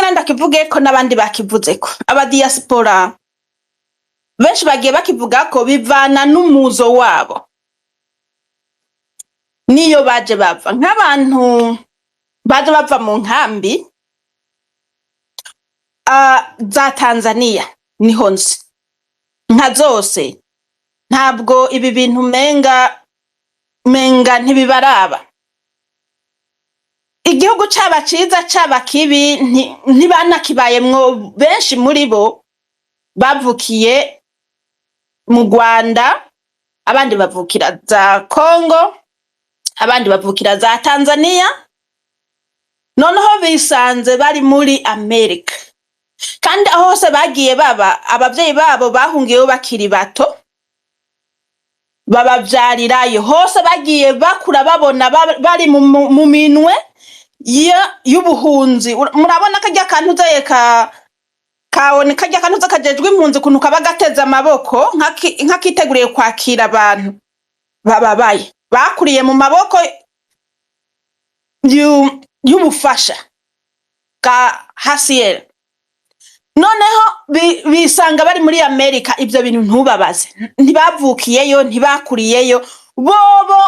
Ngira ndakivugeko n'abandi bakivuzeko. Abadiaspora benshi bagiye bakivugako, bivana n'umuzo wabo niyo baje bava. Nk'abantu baje bava mu nkambi za Tanzania, niho nzi nka zose, ntabwo ibi bintu menga ntibibaraba. Igihugu caba ciza, caba kibi, ntibanakibayemwo. Benshi muri bo bavukiye mu Rwanda, abandi bavukira za Congo, abandi bavukira za Tanzania, noneho bisanze bari muri Amerika. Kandi aho hose bagiye baba, abavyeyi babo bahungiyeyo bakiri bato, babavyarirayo. Hose bagiye bakura babona bari mu minwe y'ubuhunzi. Murabona karya kantu uzaye ka kabone, karya kantu kajejwe impunzi, ukuntu kaba gateze amaboko nk'akiteguriye kwakira abantu bababaye. Bakuriye mu maboko y'ubufasha bwa HCR, noneho bisanga bari muri Amerika. Ivyo bintu ntubabaze, ntibavukiyeyo, ntibakuriyeyo. Bobo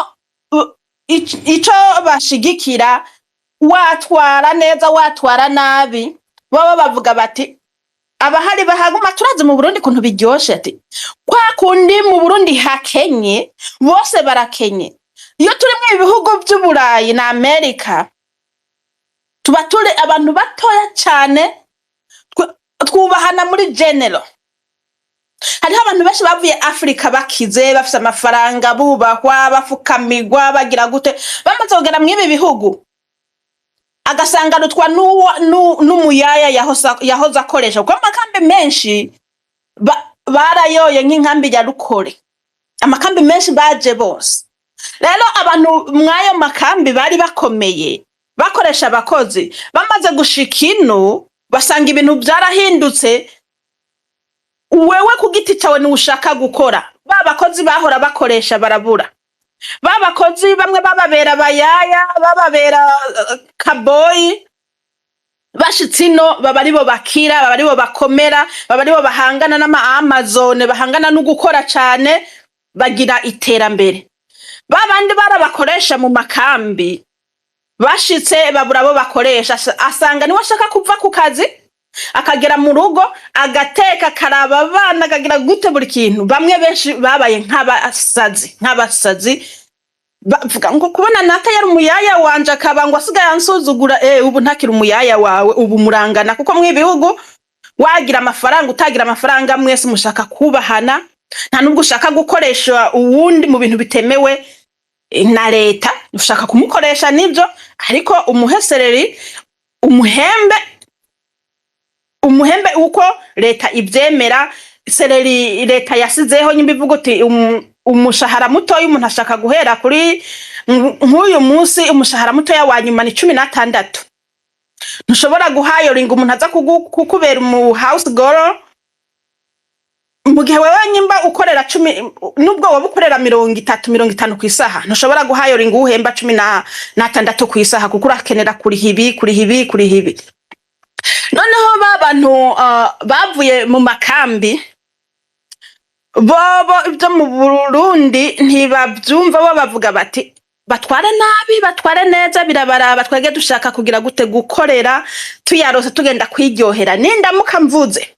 ico bashigikira, watwara neza, watwara nabi, bobo bavuga bati abahari bahaguma. Turazi mu Burundi ukuntu biryoshe, ati kwa kundi mu Burundi hakenye, bose barakenye. Iyo turi mu ibihugu vy'Uburayi na Amerika, tuba turi abantu batoya cane, twubahana muri general. Hariho abantu benshi bavuye Afrika bakize, bafise amafaranga, bubahwa, bafukamirwa, bagira gute. Bamaze kugera mw'ibi bihugu, agasanga arutwa n'umuyaya yahoze akoresha, kuko amakambi menshi barayoye, nk'inkambi ya Rukore, amakambi menshi baje bose. Rero abantu mw'ayo makambi bari bakomeye, bakoresha abakozi, bamaze gushika ino basanga ibintu vyarahindutse. Wewe ku giti cawe niwe ushaka gukora, ba bakozi bahora bakoresha barabura. Ba bakozi bamwe bababera bayaya, bababera kaboyi, bashitse ino baba aribo bakira, baba aribo bakomera, baba aribo bahangana n'ama Amazon, bahangana no gukora cane, bagira iterambere. Ba bandi barabakoresha mu makambi, bashitse babura abo bakoresha. Asanga niwe ashaka kuva ku kazi, akagera mu rugo, agateka, akaraba abana, akagira gute, buri kintu. Bamwe benshi babaye nk'abasazi, bavuga ngo kubona naka yari umuyaya wanje, akaba ngo asigaye ansuzugura. Ubu ntakiri umuyaya wawe, ubu murangana, kuko mw'ibihugu wagira amafaranga, utagira amafaranga, mwese mushaka kubahana. Nta nubwo ushaka gukoresha uwundi mu bintu bitemewe na leta. Ushaka kumukoresha nibyo, ariko umuhesereri, umuhembe, umuhembe uko leta ivyemera, salary leta yasizeho. Nyimba ivuga uti umushahara mutoya umuntu ashaka guhera kuri nk'uyu munsi, umushahara mutoya wa nyuma ni 16, ntushobora guhayoringa umuntu aza kukubera umu house girl mu gihe wewe nyimba ukorera 10, nubwo woba ukorera 30, 50 ku isaha, ntushobora guhayoringa uwuhemba 16 ku isaha, kuko urakenera kuriha ibi, kuriha ibi, kuriha ibi. Noneho ba bantu bavuye mu makambi, bobo ibyo mu Burundi ntibavyumva. Bo bavuga bati batware nabi, batware neza, birabaraba. Twebwe dushaka kugira gute? Gukorera, tuyarose tugenda kwiryohera. Nindamuka mvuze,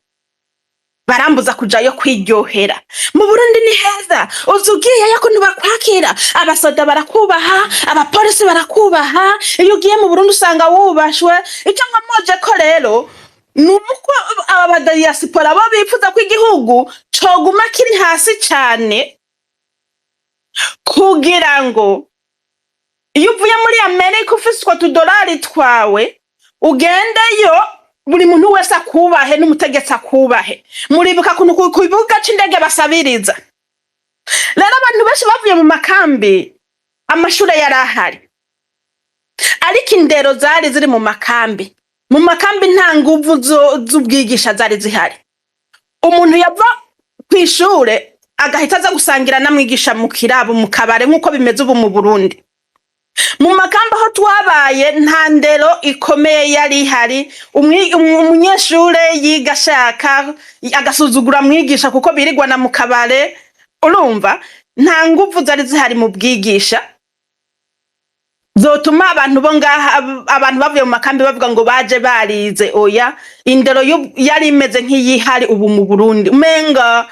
barambuza kujayo kwiryohera. Mu Burundi ni heza, uza ugiyeyo ukuntu bakwakira, abasoda barakubaha, abapolisi barakubaha. Iyo ugiye mu Burundi usanga wubashwe. Ico nkomoje ko rero ni uko aba badiyasipora bo bifuza ko igihugu coguma kiri hasi cane, kugira ngo iyo uvuye muri Amerika ufise utwo tudolari twawe, ugendeyo, buri muntu wese akubahe, n'umutegetsi akubahe. Muribuka kuntu ku kibuga c'indege basabiriza. Rero abantu benshi bavuye mu makambi, amashure yari ahari, ariko indero zari ziri mu makambi. Mu makambi nta nguvu z'ubwigisha zari zihari. Umuntu yava kw'ishure agahita aza gusangira na mwigisha mu kirabo, mu kabare, nk'uko bimeze ubu mu Burundi. Mu makambi aho twabaye, nta ndero ikomeye yari ihari. Umunyeshure yiga ashaka, agasuzugura mwigisha kuko birigwana mu kabare. Urumva, nta nguvu zari zihari mu bwigisha zotuma abantu bo ngaha, abantu bavuye mu makambi, bavuga ngo baje barize. Oya, indero yari imeze nk'iyihari ubu mu Burundi. Umenga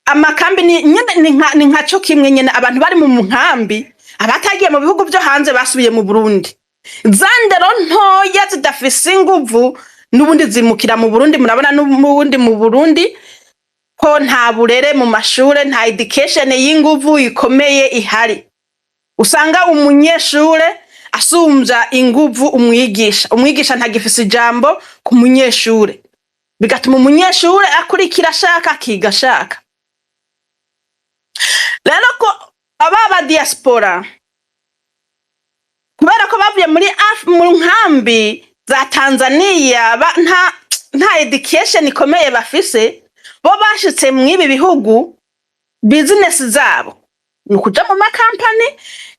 amakambi ni nyene ni nka co kimwe nyene. Abantu bari mu nkambi, abatagiye mu bihugu vyo hanze basubiye mu Burundi, za ndero ntoya zidafise inguvu n'ubundi zimukira mu Burundi. Murabona n'ubundi mu Burundi ko nta burere mu mashure, nta education y'inguvu ikomeye ihari. Usanga umunyeshure asumvya inguvu umwigisha, umwigisha ntagifise ijambo ku munyeshure, bigatuma umunyeshure akurikira ashaka, akiga ashaka. Rero ko aba ba diaspora, kubera ko bavuye mu nkambi za Tanzania, nta education ikomeye bafise, bo bashitse mw'ibi bihugu, business zabo ni ukuja mu makampani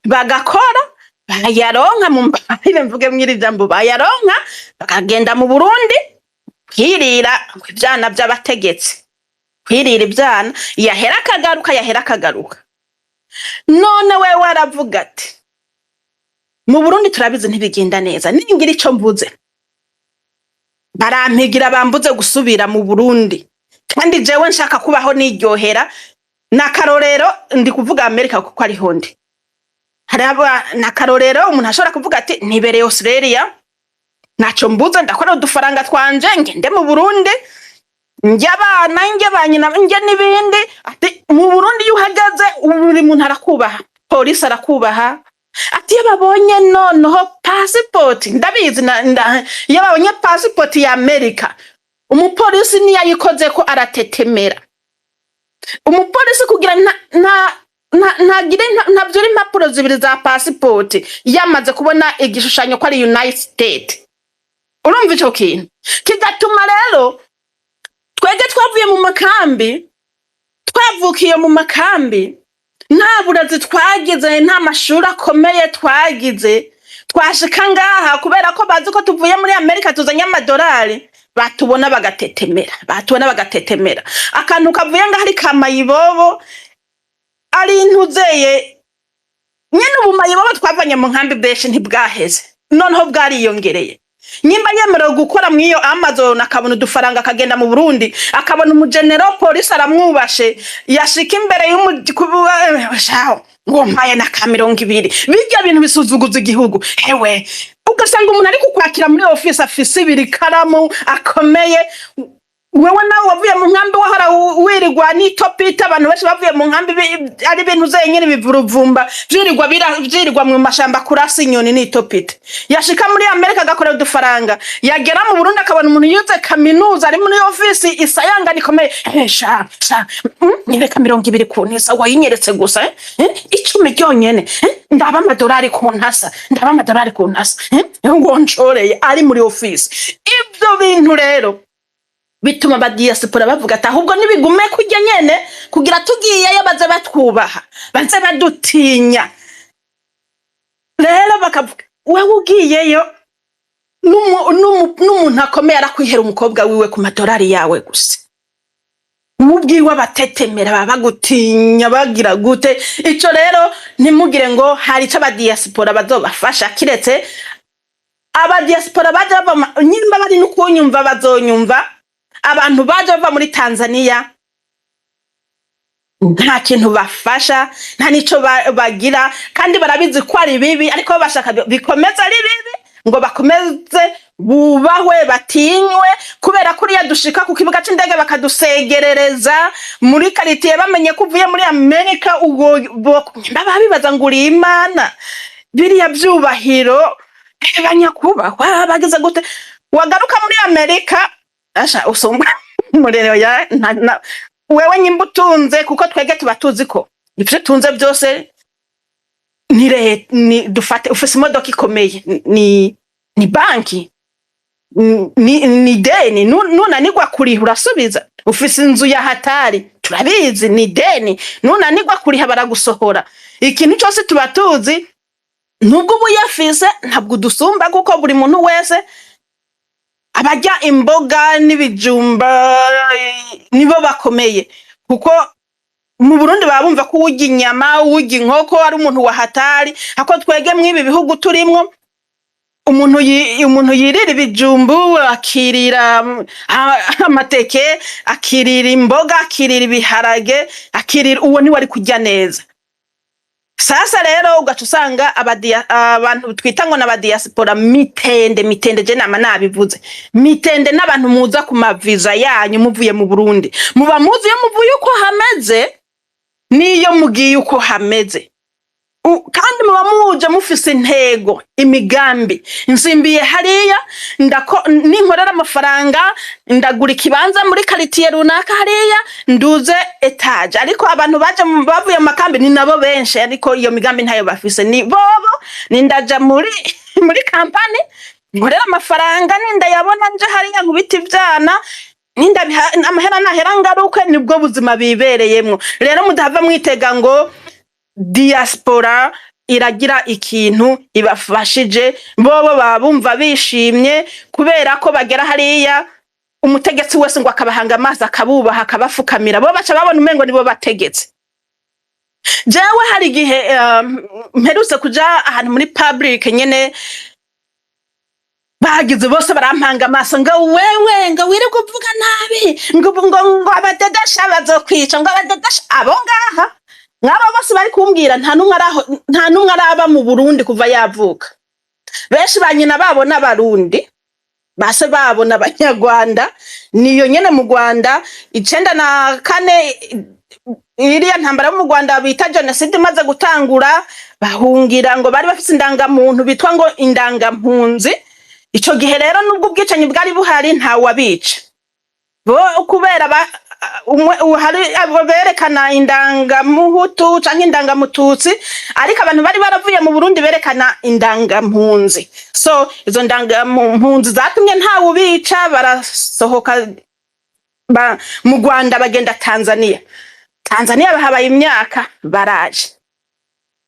bagakora, bayaronka, mu mbabarire mvuge mw'iri jambo, bayaronka bakagenda mu Burundi kwirira ivyana vy'abategetsi, kwirira ivyana, yahera akagaruka, yahera akagaruka. None wewe aravuga ati: "Mu Burundi turabizi ntibigenda neza, ningira ico mvuze barampigira, bambuze gusubira mu Burundi, kandi jewe nshaka kubaho niryohera." N'akarorero, ndi kuvuga Amerika kuko ariho ndi. Hari n'akarorero, umuntu ashobora kuvuga ati: "Nibereye Australia, ntaco mbuze, ndakora udufaranga twanje, ngende mu Burundi njye abana, njye ba nyina, njye n'ibindi." Ati: "Mu Burundi iyo uhageze, buri muntu arakubaha, polisi arakubaha." Ati: "Iyo babonye noneho pasipoti," ndabizi, iyo babonye pasipoti ya Amerika, umupolisi niyo ayikozeko aratetemera. Umupolisi kugira ntagire ntavyura impapuro zibiri za pasipoti, yamaze kubona igishushanyo ko ari United States. Urumva, ico kintu kigatuma rero twebwe twavuye mu makambi, twavukiye mu makambi, nta burezi twagize, nta mashuri akomeye twagize, twashika ngaha, kubera ko bazi ko tuvuye muri Amerika tuzanye amadolari, batubona bagatetemera, batubona bagatetemera. Akantu kavuye ngaho ari kamayibobo, ari intuzeye nyene. Ubumayibobo twavanye mu nkambi bwinshi ntibwaheze, noneho bwariyongereye. Nyimba yemerewe gukora mw'iyo Amazon, akabona udufaranga, akagenda mu Burundi, akabona umugenero polisi aramwubashe, yashika imbere y'umu ngo mpaye na ka 20, birya bintu bisuzuguza igihugu. Hewe, ugasanga umuntu ari kukwakira muri ofisi afise ibiri karamu akomeye, wewe nawe wavuye mu nkambi wahora wirirwa n'itopita. Abantu benshi bavuye mu nkambi ari ibintu zenyine bivuruvumba, vyirirwa vyirirwa mu mashamba kurasa inyoni n'itopita. Yashika muri Amerika agakorera udufaranga, yagera mu Burundi akabona umuntu yize kaminuza ari muri ofisi isayangana ikomeye: "Eh, sha sha, nyereka 20 ku ntisa wayinyeretse gusa, eh? Eh, 10 ryonyene, eh? Ndaba amadolari ku ntasa, ndaba amadolari ku ntasa, eh? Ngo nshoreye ari muri ofisi." Ivyo bintu rero bituma abadiaspora bavuga ati: "Ahubwo nibigume kurya nyene, kugira tugiyeyo baze batwubaha, baze badutinya." Rero bakavuga: "Wewe ugiyeyo, n'umuntu akomeye arakwihera umukobwa wiwe ku madolari yawe gusa." Ubwiwe abatetemera, baba bagutinya, bagira gute. Ico rero ntimugire ngo hari ico abadiaspora bazobafasha, kiretse abadiaspora baje bava nyimba bari no kunyumva bazonyumva. Abantu baje bava muri Tanzania nta kintu bafasha, nta nico bagira, kandi barabizi ko ari bibi, ariko bo bashaka bikomeze ari bibi ngo bakomeze bubahwe, batinywe, kubera kuriya dushika ku kibuga c'indege bakadusegerereza muri karitiye, bamenye ko uvuye muri Amerika, ubwo baba bibaza ngo uri Imana. Biriya vyubahiro, banyakubahwa, bagize gute. Wagaruka muri Amerika, asha usumba umurero ya wewe nyimba utunze, kuko twege tuba tuzi ko ivyo utunze byose ni ni dufate ufise imodoka ikomeye, ni banki, ni deni, nunanirwa kuriha urasubiza. Ufise inzu ya hatari, turabizi ni deni, nunanirwa kuriha baragusohora. Ikintu cose tuba tuzi. Nubwo uba uyafise, ntabwo udusumba, kuko buri muntu wese abarya imboga n'ibijumba nibo bakomeye, kuko mu Burundi baba bumva ko uwurya inyama, uwurya inkoko ari umuntu wa hatari. Ako twege mw'ibi bihugu turimwo, umuntu yirira ibijumbu, akirira amateke, akirira imboga, akirira ibiharage, akirira, uwo niwe ari kurya neza. Sasa rero ugaca usanga abantu twita ngo n'abadiaspora mitende mitende, je nama nabivuze, mitende n'abantu muza ku maviza yanyu muvuye mu Burundi, muba muzi iyo muvuye uko hameze n'iyo mugiye uko hameze. Kandi muba muje mufise intego, imigambi: nsimbiye hariya, ndako ninkorera amafaranga ndagura ikibanza muri quartier runaka hariya, nduze étage. Ariko abantu baje bavuye mu makambi ni nabo benshi, ariko iyo migambi ntayo bafise. Ni bobo ni ndaja muri kampani nkorera amafaranga, nindayabona nje hariya nkubita ivyana, nindabiha amahera nahera ngaruke. Nibwo buzima bibereyemwo. Rero mudahava mwitega ngo diaspora iragira ikintu ibafashije. Bobo baba bumva bishimye kubera ko bagera hariya, umutegetsi wese ngo akabahanga amaso, akabubaha, akabafukamira. Bo baca babona umengo nibo bategetse. Jewe hari igihe mperutse kuja ahantu muri public nyene, bagize bose barampanga amaso ngo wewe, ngo wirirwa uvuga nabi, ngo abadadasha bazokwica, ngo abadadasha. Abo ngaha mwaba bose bari kumbwira, nta n'umwe araho, nta n'umwe araba mu Burundi kuva yavuka. Benshi ba nyina babo n'Abarundi, base babo n'Abanyarwanda. Niyo nyene mu Rwanda 94, iriya ntambara yo mu Rwanda bita jenoside imaze gutangura, bahungira, ngo bari bafise indangamuntu bitwa ngo indangampunzi. Ico gihe rero, nubwo ubwicanyi bwari buhari, ntawabica bo kubera umwe hari abo berekana indangamuhutu canke indangamututsi, ariko abantu bari baravuye mu Burundi berekana indangampunzi. So izo ndangampunzi zatumye ntawe ubica, barasohoka mu Rwanda, bagenda Tanzania. Tanzania bahabaye imyaka, baraje.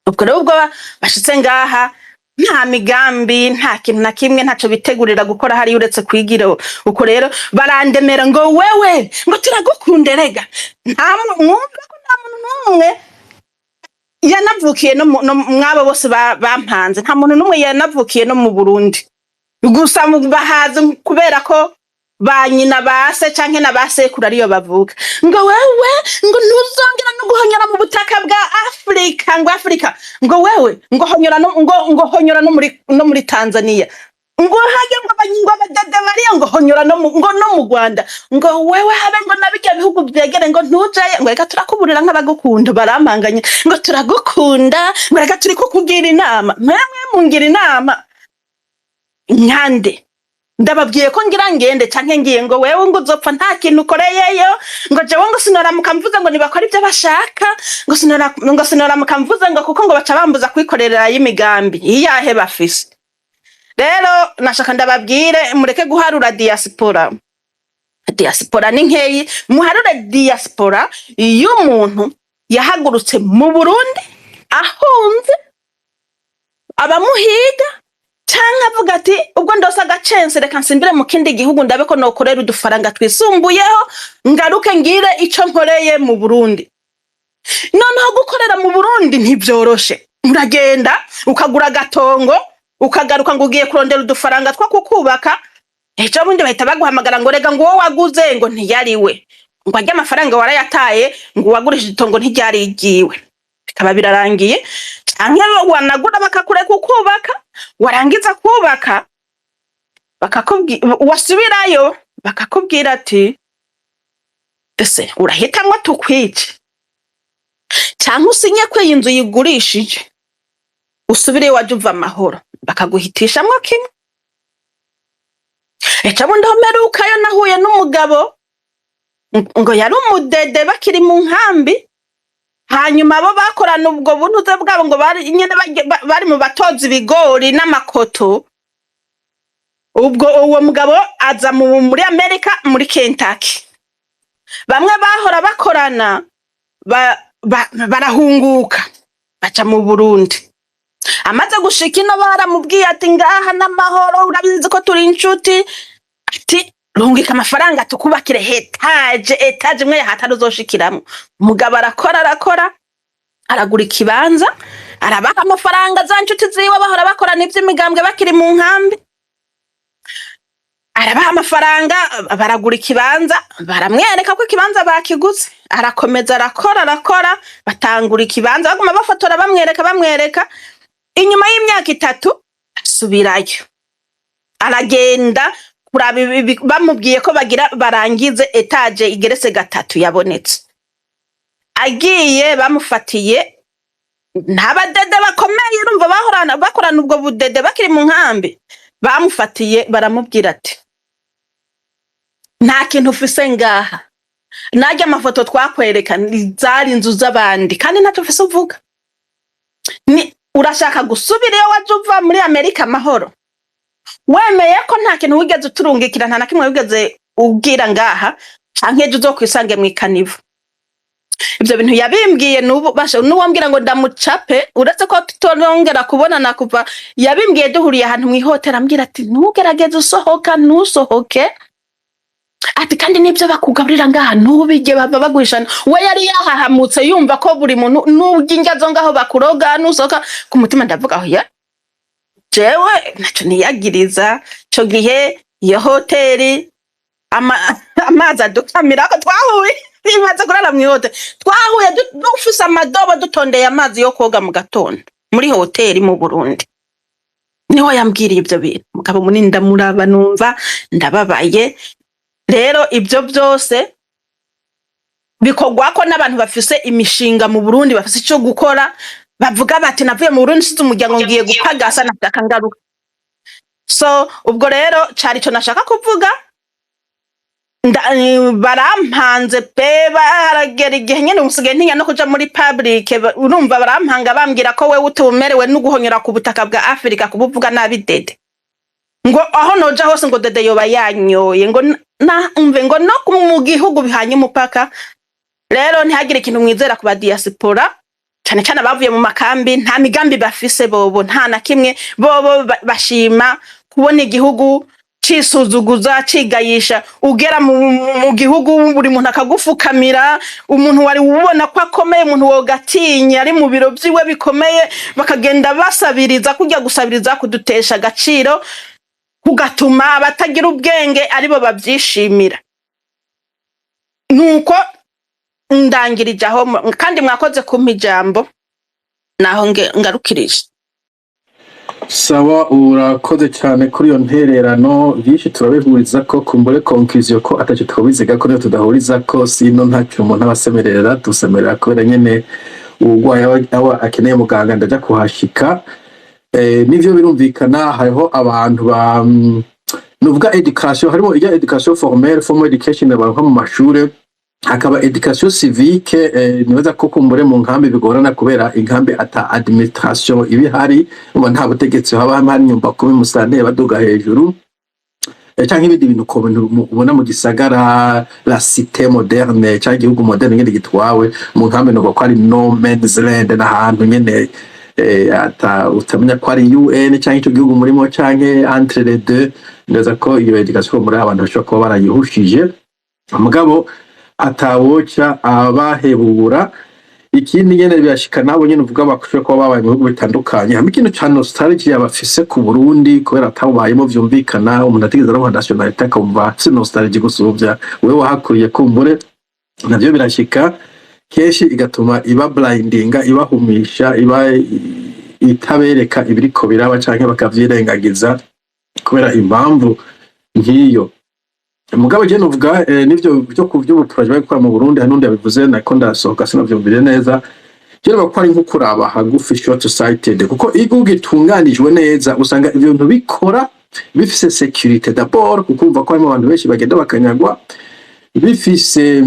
Ubwo rero ubwo bashitse ngaha, nta migambi, nta kintu na kimwe, ntaco bitegurira gukora hariya uretse kwigira uko. Rero barandemera ngo wewe, ngo turagukunda erega. Nta mwumva ko nta muntu n'umwe yanavukiye no mwabo bose bampanze, nta muntu n'umwe yanavukiye no mu Burundi. Gusa bahazi kubera ko ba nyina, ba se canke na ba sekuru ariyo bavuka. Ngo wewe, ngo ntuzongera no guhonyora mu butaka bwa Afrika, ngo Afrika, ngo wewe, ngo honyora no ngo honyora no muri Tanzania, ngo hajya ngo ngo abadada bariya, ngo honyora ngo no mu Rwanda, ngo wewe habe ngo na bijya bihugu byegere, ngo ntujaye, ngo reka turakuburira nk'abagukunda. Barampanganye ngo turagukunda, ngo reka turi kukugira inama. Mwemwe mungira inama nkande? Ndababwiye ko ngira ngende canke ngiye, ngo wewe ngo uzopfa nta kintu ukoreyeyo, ngo jewe ngo sinoramuka mvuze ngo nibakora ibyo bashaka, ngo sinoramuka mvuze, ngo kuko ngo baca bambuza kwikorera y'imigambi iyahe bafise. Rero nashaka ndababwire, mureke guharura diaspora. Diaspora ni nkeyi. Muharure diaspora y'umuntu yahagurutse mu Burundi ahunze abamuhiga, canke avuga ati ubwo ndose agacense, reka nsimbire mu kindi gihugu ndabe ko nokorera udufaranga twisumbuyeho, ngaruke ngire ico nkoreye mu Burundi. Noneho gukorera mu Burundi ntivyoroshe. Uragenda ukagura agatongo, ukagaruka ngo ugiye kurondera udufaranga two kukubaka. Ejo bundi bahita baguhamagara ngo rega, ngo uwo waguze ngo ntiyariwe, ngo arye amafaranga warayataye, ngo uwagurishije itongo ntiryari igiwe, bikaba birarangiye. Canke wanagura bakakureka ukubaka, warangiza kubaka bakakubwira, wasubirayo bakakubwira ati ese urahitamwo tukwice canke usinye ko iyi nzu yigurishije, usubire iwaje uva amahoro? Bakaguhitishamwo kimwe. Ejo bundi aho mperukayo, nahuye n'umugabo ngo yari umudede bakiri mu nkambi. Hanyuma abo bakorana ubwo buntuze bwabo, ngo bari nyene bari mu batoza ibigori n'amakoto. Ubwo uwo mugabo aza muri Amerika, muri Kentucky. Bamwe bahora bakorana barahunguka baca mu Burundi. Amaze gushika ino, baramubwiye ati: "Ngaha n'amahoro, urabizi ko turi inshuti," ati: "Rungika amafaranga tukubakire étage, étage imwe yahatari uzoshikiramwo." Umugabo arakora, arakora, aragura ikibanza, arabaha amafaranga za nshuti ziwe bahora bakorana ivy'imigambwe bakiri mu nkambi. Arabaha amafaranga, baragura ikibanza, baramwereka ko ikibanza bakiguze. Arakomeza arakora, arakora, batangura ikibanza, baguma bafotora, bamwereka, bamwereka. Inyuma y'imyaka 3 asubirayo, aragenda kuraba bamubwiye ko bagira barangize étage igeretse gatatu yabonetse. Agiye, bamufatiye ntabadede bakomeye, urumva bahorana bakorana ubwo budede bakiri mu nkambi. Bamufatiye, baramubwira ati: "Nta kintu ufise ngaha, narya amafoto twakwereka ni zari inzu z'abandi, kandi ntacyo ufise uvuga. Ni urashaka gusubira iyo waje uva muri Amerika amahoro, wemeye ko nta kintu wigeze uturungikira, nta na kimwe wigeze ubwira ngaha, canke ejo uzokwisange mw'ikanivo." Ivyo bintu yabimbwiye n'ubu basha n'uwambwira ngo ndamucape, uretse ko tutorongera kubonana kuva yabimbwiye. Duhuriye ahantu mw'ihoteli, ambwira ati: "Ntugerageze usohoka, ntusohoke," ati: "Kandi n'ibyo bakugaburira ngaha ntubirye, bava baguhishana." We yari yahahamutse, yumva ko buri muntu n'urya indya zo ngaho bakuroga nusohoka. Ku mutima ndavuga: "Oya, jewe ntaco niyagiriza." Ico gihe iyo hoteli amazi adukamira ko twahuye, imaze kurara mw'ihoteli, twahuye dufise amadobo, dutondeye amazi yo koga mu gatondo muri hoteli mu Burundi. Niho yambwiriye ivyo bintu. Mugabo munini ndamuraba, numva ndababaye. Rero ibyo byose bikorwako n'abantu bafise imishinga mu Burundi, bafise ico gukora, bavuga bati: "Navuye mu Burundi nsize umuryango, ngiye gupagasa, nashaka ngaruka." So ubwo rero cari ico nashaka kuvuga. Barampanze pe, baragera igihe nyene usigaye ntinya no kuja muri public. Urumva barampanga, bambwira ko wewe utumerewe no guhonyora ku butaka bwa Afrika kubuvuga nabi dede, ngo aho noja hose ngo dede yoba yanyoye, ngo na umve ngo no mu gihugu bihanye umupaka. Rero ntihagire ikintu mwizera ku ba diaspora, cane cane abavuye mu makambi. Nta migambi bafise bobo, nta na kimwe. Bobo bashima kubona igihugu cisuzuguza, cigayisha. Ugera mu gihugu, buri muntu akagufukamira, umuntu wari ubona ko akomeye, umuntu wogatinya ari mu biro vyiwe bikomeye, bakagenda basabiriza. Kurya gusabiriza kudutesha agaciro, kugatuma abatagira ubwenge aribo bavyishimira. Nuko ndangirije aho, kandi mwakoze kumpa ijambo. Naho ngarukirije. Sawa, urakoze cyane kuri iyo ntererano. Byinshi turabihuriza ko kumbure conclusion ko atacyo twobiziga ko niyo tudahuriza ko sino ntacyo umuntu aba asemerera. Dusemerera kubera nyene uwurwaye aba akeneye muganga, ndaja kuhashika. Nivyo birumvikana, hariho abantu ba nuvuga éducation, harimo ijya éducation formelle, formal education baronka mu mashure, hakaba éducation civique. Nibaza ko kumbure mu nkambi bigorana kubera inkambi ata administration iba ihari, uba nta butegetsi haba hari, nyumba kumi, musanteri baduga hejuru, canke ibindi bintu ko bintu ubona mu gisagara, la cité moderne canke igihugu moderne nyene gitwawe. Mu nkambi nuko ko ari no man's land, n'ahantu nyene ata utamenya ko ari UN canke ico gihugu murimo canke entre les deux. Nibaza ko iyo éducation muri abantu bashobora kuba barayihushije, mugabo atawoca abahebura. Ikindi nyene birashika nabo nyene uvuga bashobora kuba babaye mu bihugu bitandukanye, hamwe ikintu ca nostalgie bafise ku Burundi kubera atabubayemo. Vyumvikana, umuntu atigeze aronka nationalité akumva afise nostalgie gusumvya wewe wahakuriye, kumbure navyo birashika kenshi, igatuma iba blindinga, ibahumisha, iba itabereka ibiriko biraba canke bakavyirengagiza kubera impamvu nk'iyo. Mugabo je novuga nivyo byo ku vy'ubu projet bari gukora mu Burundi, hari n'undi yabivuze nako ndasohoka sinavyumvire neza. Je novuga ko ari nko kuraba hagufi, short sighted, kuko iyo igihugu gitunganijwe neza usanga ivyo bintu bikora bifise sécurité d'abord, kuko urumva ko harimo abantu benshi bagenda bakanyagwa, bifise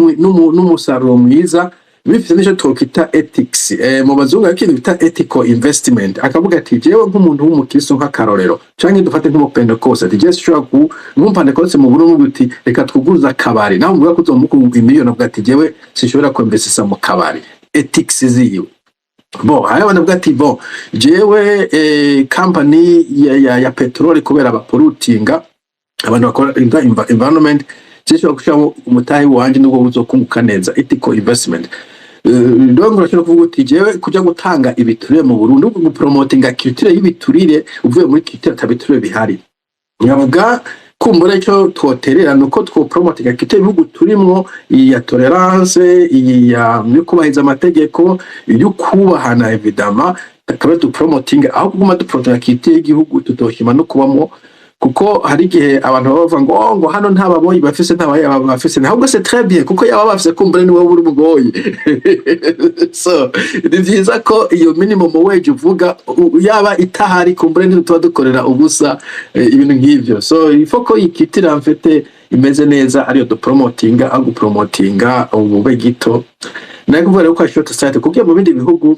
n'umusaruro mwiza, bifise n'ico twokwita ethics. Mu bazungu hari ikintu bita ethical investment. Akavuga ati: "Jewe nk'umuntu w'umukristo," nk'akarorero, canke dufate nk'umupentekoste, ati: "Jewe sinshobora ku nk'umupentekoste mu Burundi," uti: "Reka twuguruze akabari," nawe muvuga ko uzomuha imiliyoni, avuga ati: "Jewe sinshobora kuinvestisa mu kabari." Ethics ziwe. Bon, hariho abantu bavuga ati: "Bon, jewe company ya peteroli, kubera bapollutinga, abantu bakora environment, zishobora gushiramo umutahe wanje nubwo buzokunguka neza." Ethical investment. Donc urashobora kuvuga uti: "Jewe kuja gutanga ibiturire mu Burundi, ubwo gupromotinga culture y'ibiturire, uvuye muri culture atabiturire bihari." Nkavuga kumbura icyo twoterera nuko twopromotinga culture ibihugu turimwo, iyi ya tolerance, iyi ya yo kubahiriza amategeko, yo kubahana évidemment, akaba dupromotinga aho kuguma dupromotinga culture y'igihugu tutoshima no kubamo. Kuko hari igihe abantu baba bavuga ngo: "Oh, ngo hano nta baboyi bafise, nta baboyi bafise." Ahubwo c'est très bien, kuko yaba bafise, kumbure ni wowe uri umuboyi. So ni vyiza ko iyo minimum wage uvuga yaba itahari, kumbure ntituba dukorera ubusa, ibintu nk'ivyo. So il faut ko ikitira mfite imeze neza ariyo dupromotinga, aho gupromotinga ubube gito. Nayo kuvuga rero ko ari short sight, kuko mu bindi bihugu,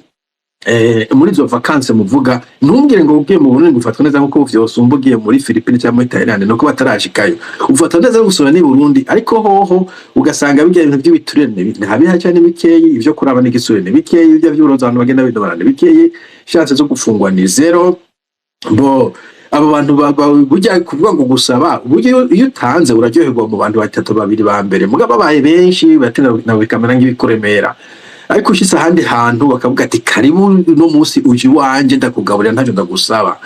muri izo vacances muvuga, ntumbwire ngo ugiye mu Burundi ngo ufatwa neza nkuko vyosumba ugiye muri Philippines cyangwa muri Thailand, nuko batarashikayo. Ufatwa neza gusura ni Burundi, ariko hoho ugasanga bijya ibintu by'ibiturire ntabiha cyane, bikeyi, ivyo kuraba n'igisure ni bikeyi, ibyo vy'uburozi abantu bagenda bidobana ni bikeyi, chance zo gufungwa ni zéro. Bo abo bantu burya kuvuga ngo gusaba, burya iyo utanze uraryoherwa mu bantu batatu babiri ba mbere, mugabo babaye benshi batinda nabo bikamera nk'ibikuremera. Ariko ushitse ahandi hantu bakavuga ati: "Karibu, uno munsi uje iwanje, ndakugaburira, ntacyo ndagusaba."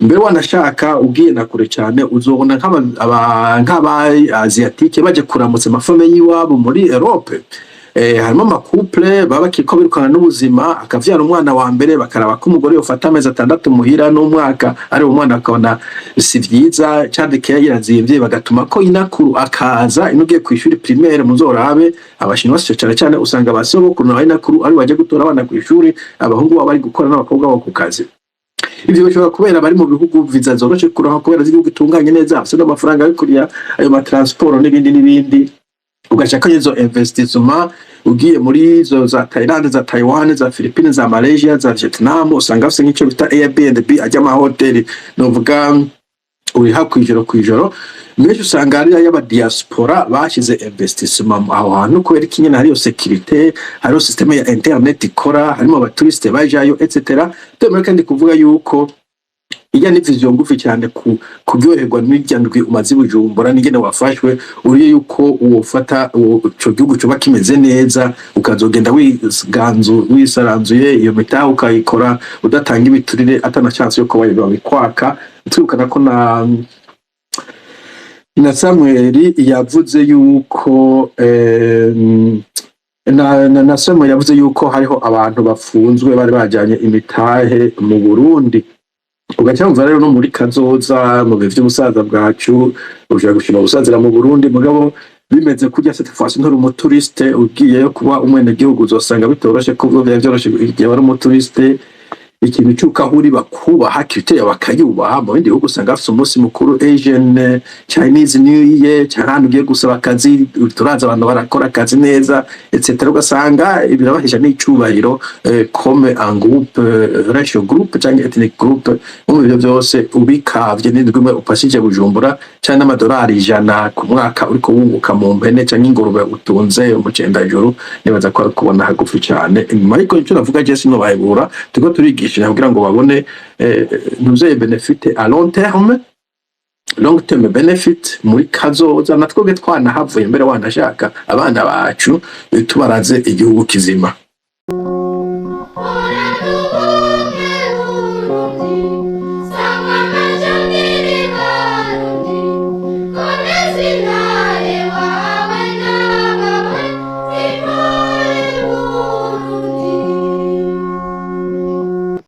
Mbere wanashaka ugiye na kure cyane, uzobona nk'aba asiatique baje kuramutsa amafamille y'iwabo muri Europe. Harimo amacouple baba bakiriko birukana n'ubuzima, akavyara umwana wa mbere, bakaraba ko umugore yofata amezi 6 muhira n'umwaka ari umwana, bakabona si vyiza, child care irazimvye, bagatuma ko inakuru akaza. Ino ugiye kw'ishuri primaire, muzorabe Abashinwa cane cane, usanga ba sogokuru na ba inakuru ari baje gutora abana kw'ishuri, abahungu babo bari gukora n'abakobwa babo ku kazi. Ivyo bishobora kubera bari mu bihugu viza zoroshe kuronka, kubera z'igihugu gitunganye neza, bafise n'amafaranga yo kuriha ayo matransport n'ibindi n'ibindi. Ugashaka izo investissement ugiye muri izo za Thailand, za Taiwan, za Philippines, za Malaysia, za Vietnam, usanga bafise nk'ico bita Airbnb, ajya amahoteli novuga uriha kwijoro kwijoro, menshi usanga ari ay'abadiaspora bashize investissement aho hantu. Kubera iki? Nyene hariyo sécurité, hariyo système ya internet ikora, harimo abatouristes bajayo, etc. Twemewe kandi kuvuga yuko ijya ni vision ngufi cyane ku kuryoherwa n'irya ndwi umaze i Bujumbura n'ingene wafashwe, uriye yuko wofata ico gihugu coba kimeze neza, ukazogenda wiganzu wisaranzuye, iyo mitahe ukayikora udatanga ibiturire, atana chance yuko babikwaka. Twibukana ko na Samuel yavuze yuko na Samuel yavuze yuko hariho abantu bafunzwe bari bajanye imitahe mu Burundi. Ugaca wumva rero no muri kazoza, mu bihe vy'ubusaza bwacu, ushobora gushima gusazira mu Burundi, mugabo bimeze kurya, cette fois nturi umutouriste, ugiyeyo kuba umwenegihugu, uzosanga bitoroshe, kuko vyari vyoroshe igihe wari umutouriste. Ikintu c'uko aho uri bakubaha, culture bakayubaha. Mu bindi bihugu usanga bafise umunsi mukuru, Asian Chinese New Year, canke ahantu ugiye gusaba akazi, turazi abantu barakora akazi neza, etc. Ugasanga birabahesha n'icubahiro, comme un groupe, racial group canke ethnic group. Mu ivyo vyose ubikavye n'indwi imwe upashije Bujumbura, canke n'amadolari 100 ku mwaka uriko wunguka mu mpene canke ingurube utunze mu Cendajuru, nibaza ko ari kubona hagufi cane inyuma. Ariko ico navuga, je sinobahebura, turiko turigishanya kugira ngo babone ntuzeye bénéfice à long terme, long term benefit muri kazoza, na twebwe twanahavuye mbere, wanashaka abana bacu, tubaraze igihugu kizima.